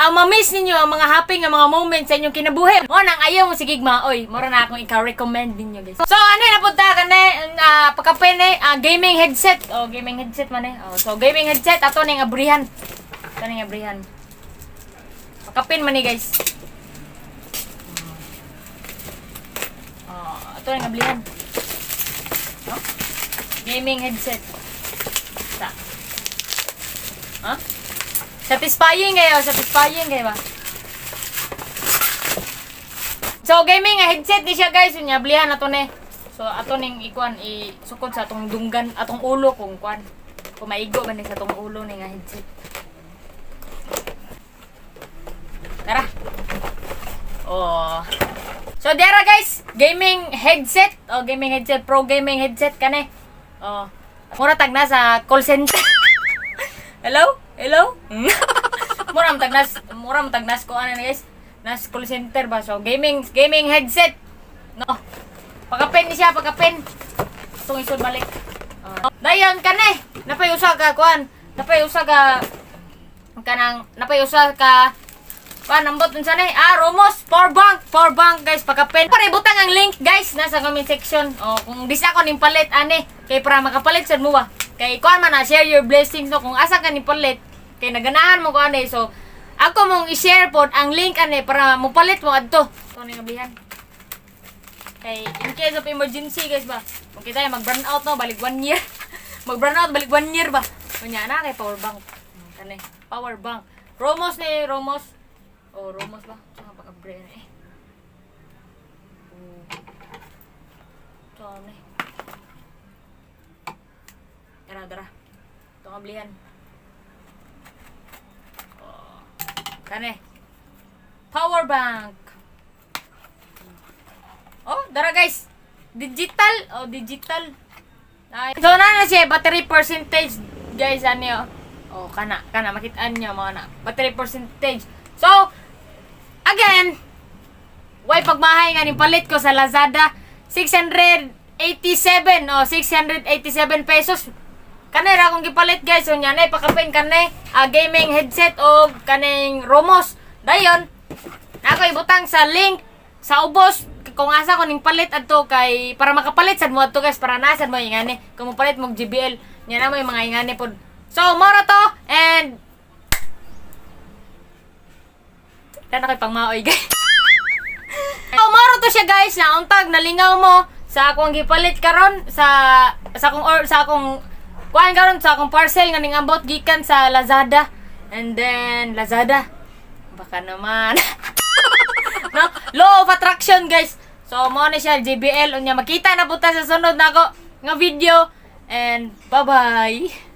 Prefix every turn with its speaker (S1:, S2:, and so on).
S1: Ang ma-miss ninyo ang mga happy nga mga moments sa inyong kinabuhi. Mo nang ayaw mo sige maoy. Mura na akong ika-recommend ninyo, guys. So ano na punta kani pakape ni gaming headset. Oh, gaming headset man eh. Oh, so gaming headset ato ning abrihan. Ato ning abrihan. Pakapin man ni, guys. Oh, ato ning ablihan. No? Gaming headset. Sa. Huh? Satisfying kayo, satisfying kayo ba? So gaming nga headset ni siya, guys, unya ablihan ato ni. So ato ning ikuan isukod sa atong dunggan, atong ulo kung kuan. Kung maigo man ni sa atong ulo ni nga headset. Tara. Oh. So dira, guys, gaming headset. Oh, gaming headset, pro gaming headset kani. Oh. Mura tag na sa call center. Hello? Hello? Mura man tag nas ko ano na, guys. Nas call center ba? So gaming gaming headset. No. Pakapin ni siya, pakapin. Itong isod balik. Oh. Dayon kani. Napay usa ka kuan. Napay usa ka kanang napay usa ka kuan, ambot unsa ni? Ah, Romos power bank, power bank, guys, pakapin. Para ibutang ang link, guys, nasa comment section. Oh, kung bisa ko ning palit ani kay para makapalit sad mo ba. Kay kuan man na, share your blessings, no, kung asa ka ning palit kay naganahan mo ko ani, so ako mong i-share pod ang link ani para mopalit mo adto. Ito ning ablihan. Kay in case of emergency, guys, ba. Kung kita mag burn out, no, balik one year. Mag burn out balik one year ba. Unya na kay power bank. Kani, power bank. Romos ni Romos. Oh, Romos ba? Tsaka pag-abre na eh. Oh. Ito ni. Tara, tara. Ito ang ablihan. Oh. Kani. Power bank. Oh, dara, guys. Digital. Oh, digital. Ay. So na na siya battery percentage, guys, ano. Oh, kana kana makitaan niyo mga na battery percentage. So again, why pagmahay nga ning palit ko sa Lazada, 687, oh, 687 pesos. Kani ra akong gipalit, guys. So nya na ipakapin kani gaming headset o kaning Romos. Dayon, ako ibutang sa link sa ubos kung asa ko ning palit adto kay para makapalit sad mo adto, guys, para nasad mo ingani kung mopalit mo JBL nya na mo yung mga ingani pod. So mora to and na kay pangmaoy, guys. So moro to siya, guys, na untag nalingaw mo sa akong gipalit karon sa akong or sa akong kuan karon sa akong parcel nga ning ambot gikan sa Lazada. And then Lazada, baka naman, no? Law of attraction, guys. So mo na siya JBL. Unya makita na punta sa sunod nako nga video and bye-bye.